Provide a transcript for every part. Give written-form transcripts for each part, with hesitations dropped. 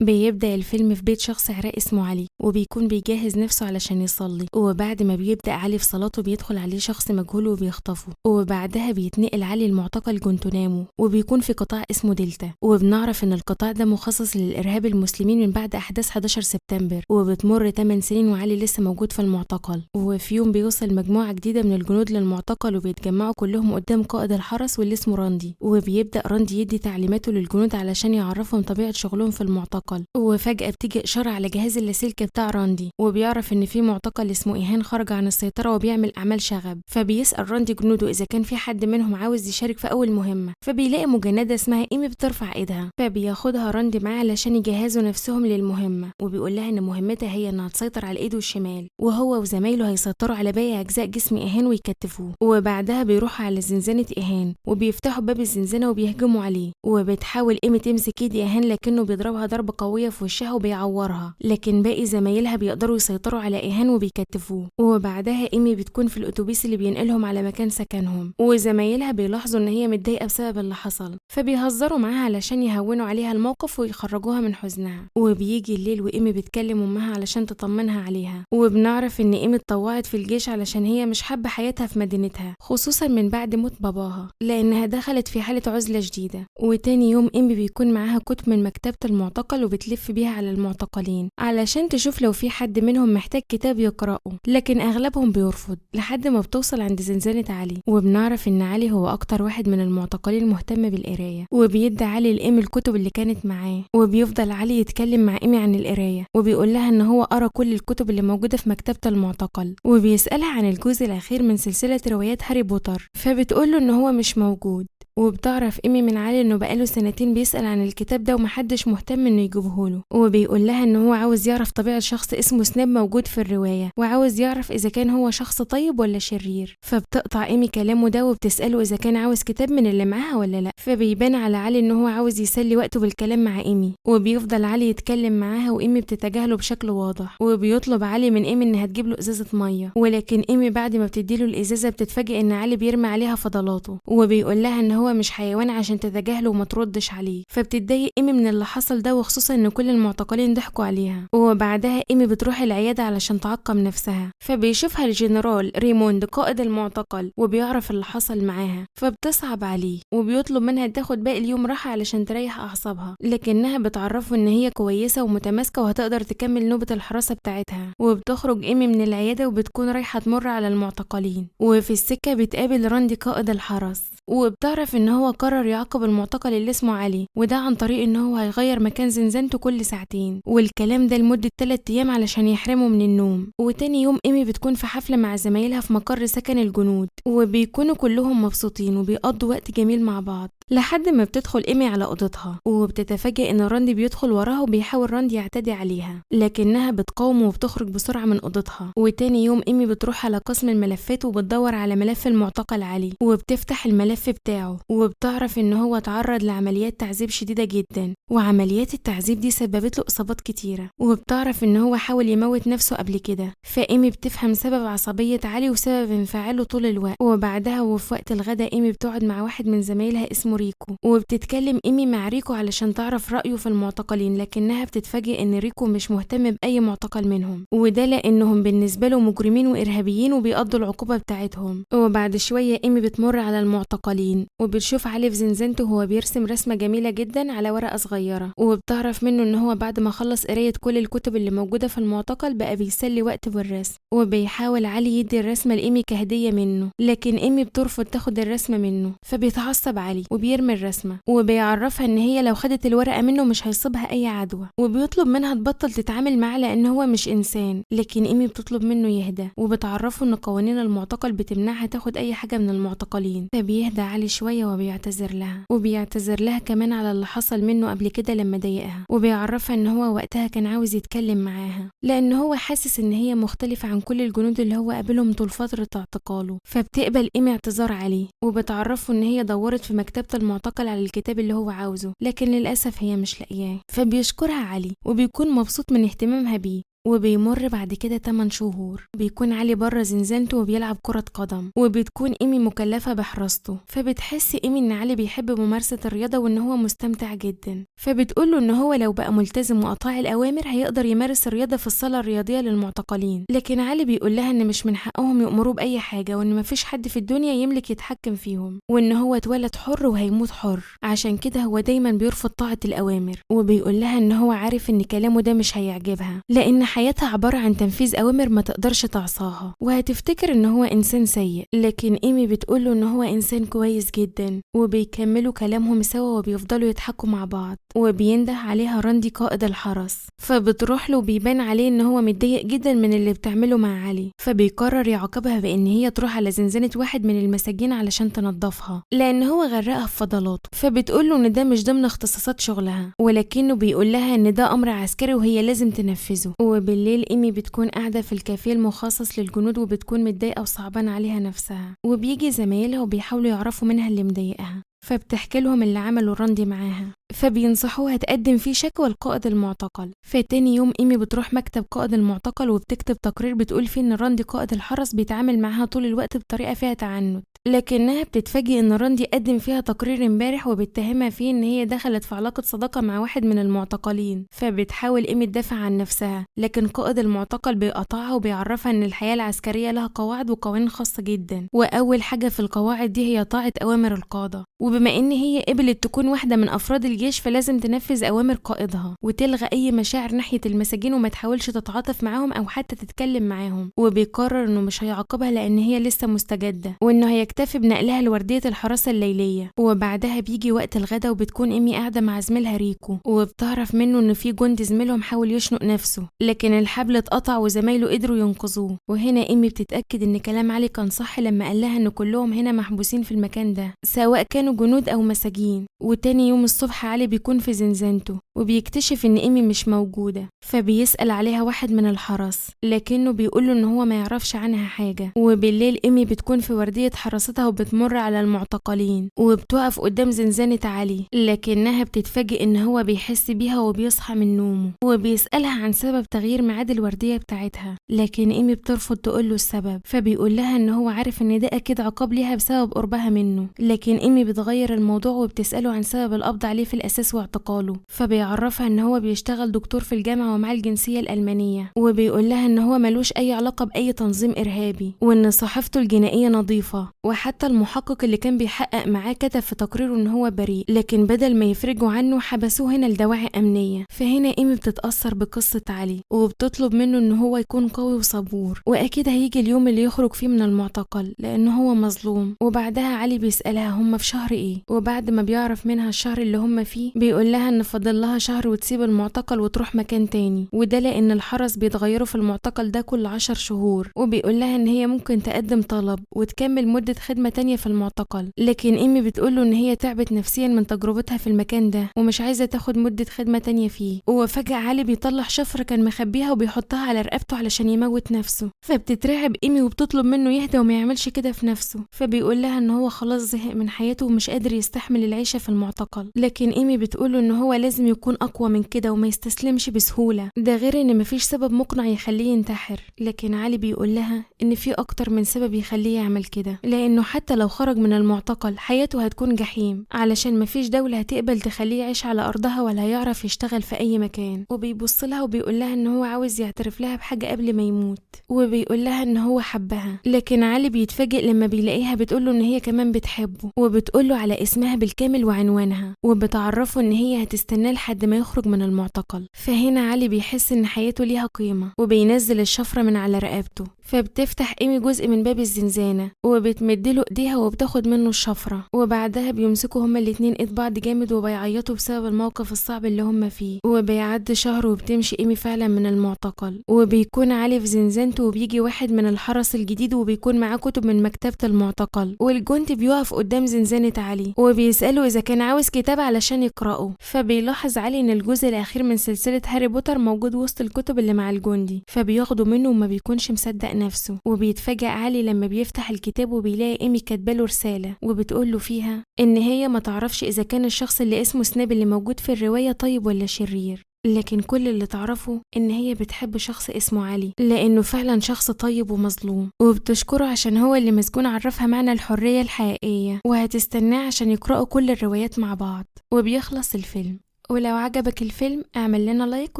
بيبدأ الفيلم في بيت شخص عراقي اسمه علي، وبيكون بيجهز نفسه علشان يصلي. وبعد ما بيبدأ علي في صلاته بيدخل عليه شخص مجهول وبيخطفه، وبعدها بيتنقل علي المعتقل جوانتانامو، وبيكون في قطاع اسمه دلتا. وبنعرف ان القطاع ده مخصص للإرهاب المسلمين من بعد أحداث 11 سبتمبر. وبتمر 8 سنين وعلي لسه موجود في المعتقل. وفي يوم بيوصل مجموعة جديدة من الجنود للمعتقل، وبيتجمعوا كلهم قدام قائد الحرس واللي اسمه راندي. وبيبدأ راندي يدي تعليماته للجنود علشان يعرفهم طبيعة شغلهم في المعتقل. وفجأة بتيجي إشارة على جهاز اللاسلكي بتاع راندي، وبيعرف إن في معتقل اسمه إيهان خرج عن السيطرة وبيعمل أعمال شغب. فبيسأل راندي جنوده إذا كان في حد منهم عاوز يشارك في أول مهمة، فبيلاقي مجندة اسمها إيمي بترفع إيدها، فبياخدها راندي معاه علشان يجهزوا نفسهم للمهمة. وبيقول لها إن مهمتها هي إنها تسيطر على إيده الشمال، وهو وزمايله هيسيطروا على باقي أجزاء جسم إيهان ويكتفوه. وبعدها بيروحوا على زنزانة إيهان وبيفتحوا باب الزنزانة وبيهجموا عليه. وبتحاول إيمي تمسك إيد إيهان لكنه بيضربها ضربة قوية في وشها وبيعورها، لكن باقي زمايلها بيقدروا يسيطروا على إيهان وبيكتفوه. وبعدها إيمي بتكون في الأتوبيس اللي بينقلهم على مكان سكنهم، وزمايلها بيلاحظوا إن هي متضايقة بسبب اللي حصل، فبيهزروا معاها علشان يهونوا عليها الموقف ويخرجوها من حزنها. وبيجي الليل وإيمي بتكلم أمها علشان تطمنها عليها. وبنعرف إن إيمي اتطوعت في الجيش علشان هي مش حابة حياتها في مدينتها، خصوصا من بعد موت باباها، لأنها دخلت في حالة عزلة شديدة. وتاني يوم إيمي بيكون معاها كتب من مكتبة المعتقل وبتلف بيها على المعتقلين علشان تشوف لو في حد منهم محتاج كتاب يقرأه، لكن أغلبهم بيرفض لحد ما بتوصل عند زنزانة علي. وبنعرف إن علي هو أكتر واحد من المعتقلين مهتم بالقراية، وبيدي علي لإيمي الكتب اللي كانت معاه. وبيفضل علي يتكلم مع إيمي عن القراية، وبيقول لها إن هو قرأ كل الكتب اللي موجودة في مكتبة المعتقل، وبيسألها عن الجزء الأخير من سلسلة روايات هاري بوتر، فبتقوله إن هو مش موجود. وبتعرف إيمي من علي إنه بقاله سنتين بيسأل عن الكتاب ده ومحدش مهتم إنه يجيبهوله. وبيقول لها إن هو عاوز يعرف طبيعة شخص اسمه سناب موجود في الرواية، وعاوز يعرف إذا كان هو شخص طيب ولا شرير. فبتقطع إيمي كلامه ده وبتسأله إذا كان عاوز كتاب من اللي معاها ولا لأ. فبيبان على علي إن هو عاوز يسلي وقته بالكلام مع إيمي، وبيفضل علي يتكلم معاها وإيمي بتتجاهله بشكل واضح. وبيطلب علي من إيمي إنها تجيب له إزازة مية، ولكن إيمي بعد ما بتديله الإزازة بتتفاجئ إن علي بيرمي عليها فضلاته، وبيقول لها إن هو مش حيوان عشان تتجاهله وما تردش عليه. فبتتضايق إيمي من اللي حصل ده، وخصوصا ان كل المعتقلين ضحكوا عليها. وبعدها إيمي بتروح العيادة علشان تعقم نفسها، فبيشوفها الجنرال ريموند قائد المعتقل وبيعرف اللي حصل معاها، فبتصعب عليه وبيطلب منها تاخد باقي اليوم راحة علشان تريح أعصابها، لكنها بتعرفه ان هي كويسة ومتماسكة وهتقدر تكمل نوبة الحراسة بتاعتها. وبتخرج إيمي من العيادة وبتكون رايحة تمر على المعتقلين، وفي السكة بتقابل راندي قائد الحرس، وبتعرف ان هو قرر يعاقب المعتقل اللي اسمه علي، وده عن طريق ان هو هيغير مكان زنزانته كل ساعتين، والكلام ده لمدة 3 ايام علشان يحرمه من النوم. وتاني يوم إيمي بتكون في حفلة مع زمايلها في مقر سكن الجنود، وبيكونوا كلهم مبسوطين وبيقضوا وقت جميل مع بعض، لحد ما بتدخل إيمي على أوضتها وبتتفاجئ إن راندي بيدخل وراها وبيحاول راندي يعتدي عليها، لكنها بتقاومه وبتخرج بسرعة من أوضتها. وتاني يوم إيمي بتروح على قسم الملفات وبتدور على ملف المعتقل علي، وبتفتح الملف بتاعه وبتعرف إن هو اتعرض لعمليات تعذيب شديدة جدا، وعمليات التعذيب دي سببت له إصابات كتيرة، وبتعرف إن هو حاول يموت نفسه قبل كده. فإيمي بتفهم سبب عصبية علي وسبب انفعاله طول الوقت. وبعدها وفي وقت الغداء إيمي بتقعد مع واحد من زمايلها اسمه ريكو، وبتتكلم إيمي مع ريكو علشان تعرف رأيه في المعتقلين، لكنها بتتفاجئ إن ريكو مش مهتم بأي معتقل منهم، وده لأنهم بالنسبة له مجرمين وإرهابيين وبيقضوا العقوبة بتاعتهم. وبعد شوية إيمي بتمر على المعتقلين وبتشوف علي في زنزانته وهو بيرسم رسمة جميلة جدا على ورقة صغيرة، وبتعرف منه إن هو بعد ما خلص قراية كل الكتب اللي موجودة في المعتقل بقى بيسلي وقته بالرسم. وبيحاول علي يدي الرسمة لإيمي كهدية منه، لكن إيمي بترفض تاخد الرسمة منه، فبيتعصب علي وبيرمي الرسمة، وبيعرفها إن هي لو خدت الورقة منه مش هيصيبها أي عدوى، وبيطلب منها تبطل تتعامل معاه لأن هو مش إنسان. لكن إيمي بتطلب منه يهدى، وبتعرفه إن قوانين المعتقل بتمنعها تاخد أي حاجة من المعتقلين. فبيهدى علي شوية وبيعتذر لها، وبيعتذر لها كمان على اللي حصل منه قبل كده لما ضايقها، وبيعرفها إن هو وقتها كان عاوز يتكلم معاها لأن هو حاسس إن هي مختلفة عن كل الجنود اللي هو قابلهم طول فترة اعتقاله. فبتقبل إيمي اعتذار علي، وبتعرفه إن هي دورت في مكتبة المعتقل على الكتاب اللي هو عاوزه، لكن للأسف هي مش لاقياه. فبيشكرها علي وبيكون مبسوط من اهتمامها بيه. وبيمر بعد كده 8 شهور. بيكون علي بره زنزانته وبيلعب كرة قدم، وبتكون إيمي مكلفة بحراسته. فبتحس إيمي إن علي بيحب ممارسة الرياضة وإن هو مستمتع جدا، فبتقوله إن هو لو بقى ملتزم وأطاع الأوامر هيقدر يمارس الرياضة في الصالة الرياضية للمعتقلين. لكن علي بيقول لها إن مش من حقهم يأمروه بأي حاجة، وإن مفيش حد في الدنيا يملك يتحكم فيهم، وإن هو اتولد حر وهيموت حر، عشان كده هو دايما بيرفض طاعة الأوامر. وبيقول لها إن هو عارف إن كلامه ده مش هيعجبها، لأن حياتها عبارة عن تنفيذ أوامر ما تقدرش تعصاها، وهتفتكر إن هو إنسان سيء. لكن إيمي بتقوله إن هو إنسان كويس جدا، وبيكملوا كلامهم سوا وبيفضلوا يضحكوا مع بعض. وبينده عليها راندي قائد الحرس، فبتروح له وبيبان عليه إن هو متضايق جدا من اللي بتعمله مع علي، فبيقرر يعاقبها بإن هي تروح على زنزانة واحد من المساجين علشان تنظفها، لأن هو غرقها في فضلاته. فبتقوله إن ده مش ضمن اختصاصات شغلها، ولكنه بيقول لها إن ده أمر عسكري وهي لازم تنفذه. وبالليل إيمي بتكون قاعدة في الكافيه المخصص للجنود، وبتكون متضايقة وصعبان عليها نفسها، وبيجي زمايلها وبيحاولوا يعرفوا منها اللي مضايقها، فبتحكي لهم اللي عمله راندي معاها، فبينصحوها تقدم فيه شكوى لقائد المعتقل. فتاني يوم إيمي بتروح مكتب قائد المعتقل وبتكتب تقرير بتقول فيه إن راندي قائد الحرس بيتعامل معاها طول الوقت بطريقة فيها تعنت، لكنها بتتفاجئ إن راندي قدم فيها تقرير امبارح وبيتهمها فيه إن هي دخلت في علاقة صداقة مع واحد من المعتقلين. فبتحاول إيمي تدافع عن نفسها، لكن قائد المعتقل بيقطعها وبيعرفها إن الحياة العسكرية لها قواعد وقوانين خاصة جدا، وأول حاجة في القواعد دي هي طاعة أوامر القادة، وبما إن هي قبلت تكون واحدة من أفراد الجيش فلازم تنفذ أوامر قائدها وتلغى أي مشاعر ناحية المساجين وما تحاولش تتعاطف معاهم أو حتى تتكلم معاهم. وبيقرر إنه مش هيعاقبها لأن هي لسه مستجدة، وإنه هيكتفي بنقلها لوردية الحراسة الليلية. وبعدها بيجي وقت الغدا، وبتكون إيمي قاعدة مع زميلها ريكو، وبتعرف منه إن في جندي زميلهم حاول يشنق نفسه، لكن الحبل اتقطع وزمايله قدروا ينقذوه. وهنا إيمي بتتأكد إن كلام علي كان صح لما قال لها إن كلهم هنا محبوسين في المكان ده، سواء كانوا جنود أو مساجين. وتاني يوم الصبح علي بيكون في زنزانته وبيكتشف إن إيمي مش موجودة، فبيسأل عليها واحد من الحرس، لكنه بيقوله إن هو ما يعرفش عنها حاجة. وبالليل إيمي بتكون في وردية حراستها وبتمر على المعتقلين وبتقف قدام زنزانة علي، لكنها بتتفاجئ إن هو بيحس بيها وبيصحى من نومه، وبيسألها عن سبب تغيير ميعاد الوردية بتاعتها، لكن إيمي بترفض تقوله السبب. فبيقول لها إن هو عارف إن ده أكيد عقاب ليها بسبب قربها منه، لكن إيمي بتغير الموضوع وبتسأله عن سبب القبض عليه في الأساس واعتقاله. فبيعرفها إن هو بيشتغل دكتور في الجامعة ومعاه الجنسية الألمانية، وبيقول لها إن هو ملوش أي علاقة بأي تنظيم إرهابي، وإن صحيفته الجنائية نظيفة، وحتى المحقق اللي كان بيحقق معاه كتب في تقريره إن هو بريء، لكن بدل ما يفرجوا عنه حبسوه هنا لدواعي أمنية. فهنا إيمي بتتأثر بقصة علي وبتطلب منه إن هو يكون قوي وصبور، وأكيد هيجي اليوم اللي يخرج فيه من المعتقل لأن هو مظلوم. وبعدها علي بيسألها هم في شهر إيه، وبعد ما بيعرف منها الشهر اللي هم فيه بيقول لها إن فاضل لها شهر وتسيب المعتقل وتروح مكان تاني، وده لأن الحرس بيتغيروا في المعتقل ده كل 10 شهور. وبيقول لها إن هي ممكن تقدم طلب وتكمل مدة خدمة تانية في المعتقل، لكن إيمي بتقوله إن هي تعبت نفسيا من تجربتها في المكان ده ومش عايزة تاخد مدة خدمة تانية فيه. وفجأة علي بيطلع شفرة كان مخبيها وبيحطها على رقبته علشان يموت نفسه، فبتترعب إيمي وبتطلب منه يهدى وما يعملش كده في نفسه. فبيقول لها إن هو خلاص زهق من حياته ومش قادر يستحمل العيشة في المعتقل، لكن إيمي بتقوله إن هو لازم يكون أقوى من كده وما يستسلمش بسهولة، ده غير إن مفيش سبب مقنع يخليه ينتحر. لكن علي بيقول لها إن في أكتر من سبب يخليه يعمل كده، لأنه حتى لو خرج من المعتقل حياته هتكون جحيم، علشان مفيش دولة هتقبل تخليه يعيش على أرضها ولا هيعرف يشتغل في أي مكان. وبيبص لها وبيقول لها إن هو عاوز يعترف لها بحاجة قبل ما يموت، وبيقول لها إن هو حبها. لكن علي بيتفاجئ لما بيلاقيها بتقوله إن هي كمان بتحبه، وبتقوله على اسمها بالكامل وعنوانها، وبتعرفه إن هي هتستناه لحد ما يخرج من المعتقل. فهنا علي بيحس إن حياته ليها قيمة، وبينزل الشفرة من على رقبته. فبتفتح إيمي جزء من باب الزنزانة وبتمدله إيديها وبتاخد منه الشفرة، وبعدها بيمسكوا هما الاتنين إيد بعض جامد وبيعيطوا بسبب الموقف الصعب اللي هما فيه. وبيعدي شهر وبتمشي إيمي فعلا من المعتقل، وبيكون علي في زنزانته، وبيجي واحد من الحرس الجديد وبيكون معاه كتب من مكتبة المعتقل، والجندي بيقف قدام زنزانة علي وبيسأله إذا كان عاوز كتاب علشان يقرأه. فبيلاحظ علي إن الجزء الأخير من سلسلة هاري بوتر موجود وسط الكتب اللي مع الجندي، فبياخده منه وما بيكونش مصدق نفسه. وبيتفاجأ علي لما بيفتح الكتاب وبيلاقي إيمي كاتباله رسالة وبتقوله فيها إن هي ما تعرفش إذا كان الشخص اللي اسمه سناب اللي موجود في الرواية طيب ولا شرير، لكن كل اللي تعرفه إن هي بتحب شخص اسمه علي لأنه فعلا شخص طيب ومظلوم، وبتشكره عشان هو اللي مسجون عرفها معنى الحرية الحقيقية، وهتستناه عشان يقرأوا كل الروايات مع بعض. وبيخلص الفيلم. ولو عجبك الفيلم اعمل لنا like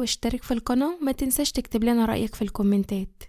واشترك في القناة، وما تنساش تكتب لنا رأيك في الكومنتات.